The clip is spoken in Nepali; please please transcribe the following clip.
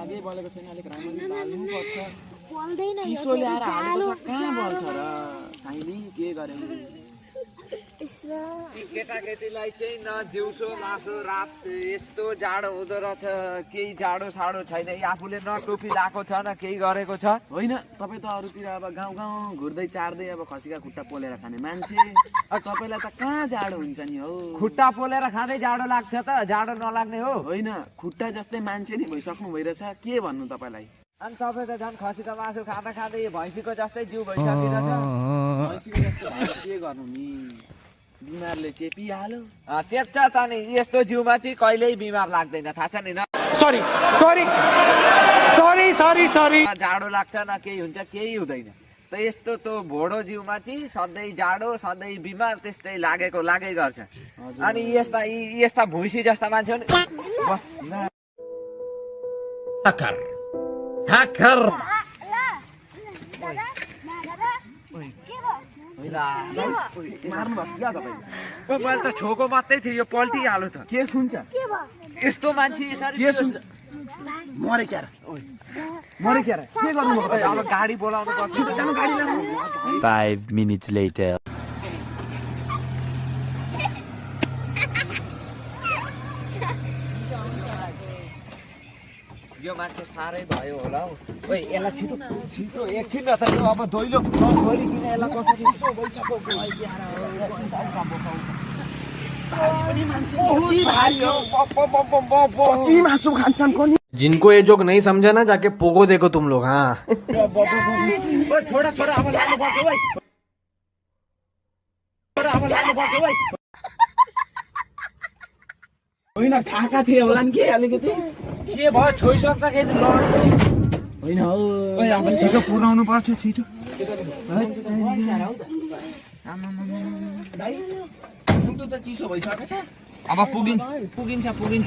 आगे बलेको छैन अलिक राम्ररी बाल्नु पर्छ बल्दैन यो चिसो ल्याएर हालेको छ कहाँ बल्छ र काइली के गरे केटाकेटीलाई चाहिँ न दिउँसो लासो रात यस्तो जाडो हुँदो रहेछ केही जाडो साडो छैन आफूले न टोपी लाएको छ न केही गरेको छ होइन तपाईँ त अरूतिर अब गाउँ गाउँ घुर्दै चार्दै अब खसीका खुट्टा पोलेर खाने मान्छे अब तपाईँलाई त कहाँ जाडो हुन्छ नि हौ खुट्टा पोलेर खाँदै जाडो लाग्छ त जाडो नलाग्ने हो होइन खुट्टा जस्तै मान्छे नि भइसक्नु भइरहेछ के भन्नु तपाईँलाई अनि तपाईँ त झन् खसीको मासु खाँदा खाँदै भैँसीको जस्तै जिउ भइसकिरहेछ भैँसीको जस्तो भएर के गर्नु नि बिमारले चेपिहाल्यो चेप्छ त नि यस्तो जिउमा चाहिँ कहिल्यै बिमार लाग्दैन थाहा छ नि न sorry sorry sorry sorry sorry जाडो लाग्छ न केही हुन्छ केही हुँदैन त यस्तो त भोडो जिउमा चाहिँ सधैँ जाडो सधैँ बिमार त्यस्तै लागै गर्छ अनि यस्ता भुइँसी जस्ता मान्छे मैले त छोको मात्रै थियो यो पल्टिहाल्यो त के सुन्छ यस्तो मान्छे यसरी के सुन्छ मरे क्या के गर्नु अब गाडी बोलाउनु पर्छ 5 minutes later. यो मान्छे साह्रै भयो होला हौ ओइ यसलाई छिटो एकछिन न त यो अब दैलो नछोडिकिन यसलाई कसरी जिनको ये जोक नहीं समझा ना जाके पोगो देखो तुम लोग हाँ छोडा अब लानुपर्छ ओइ होइन खाका थिए होला नि के अलिकति के भयो छोइसक्दाखेरि लड्छ होइन हौ ओइ अब छिटो पुर्याउनु पर्छ छिटो दाइ दुध त चिसो भइसकेको छ अब पुगिन्छ